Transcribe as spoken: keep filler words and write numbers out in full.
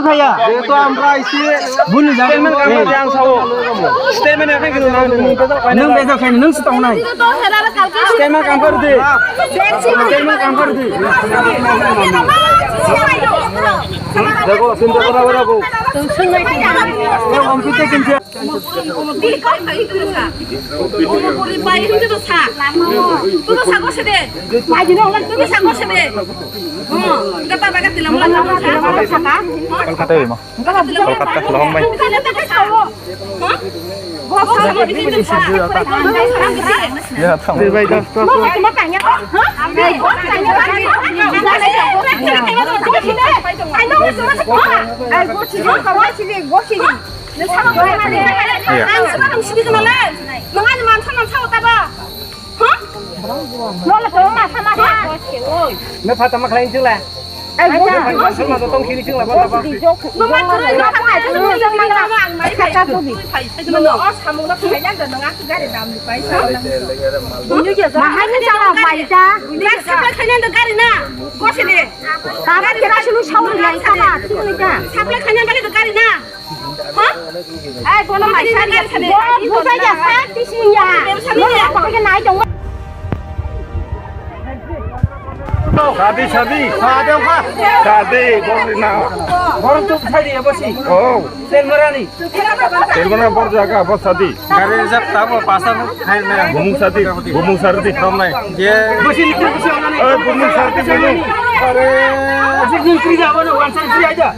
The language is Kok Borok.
Kaya. Jehetu amra isi buni jaga. Statement kam kar de ang sao. Statement ya kan gitu nang. Nung bejak khaini, nung sitong nai. Statement kam kar de. Statement kam kar de. Jago, sinta kora, kora ko. Ye hum pite kinche. Kolkata bai ma? Kolkata lohong bai. Ya, thang. Ang saka nung sini kena le. Nung ani mansa mansa utaba. Hah? Lo lo tolong masa masa. Ne pha tama khlai chwla. Ai, bo. Mansa mansa tong sini chwla ba ba. Nung ma turu ina kha nai turu ina kha nai. Kata tu bi. Nung o samung na khlai jan nung aku gari dam di pai sa. Mahai ni jala pai ta. Supply khlai jan gari na. Gosi de. Kara kira sunu sauri lai kama. Supply khlai jan gari na. Ha? Ai, bono mai sari ya, bono bujai ya, sa tising ya. Bono apa ke nai dong. Sadi, sadi. Sadi apa? Sadi, bono na. Bono tu sadi ya, bosi. Oh. Sen marani. Sen mana bor jaga, bor sadi. Gari jak tabo pasar khai na. Bumung sadi, bumung sadi. Kam nai. Ye. Bosi ni, bosi ni. Eh, bumung sadi, bumung. Are. Bosi ni free ya, bono one side free aja.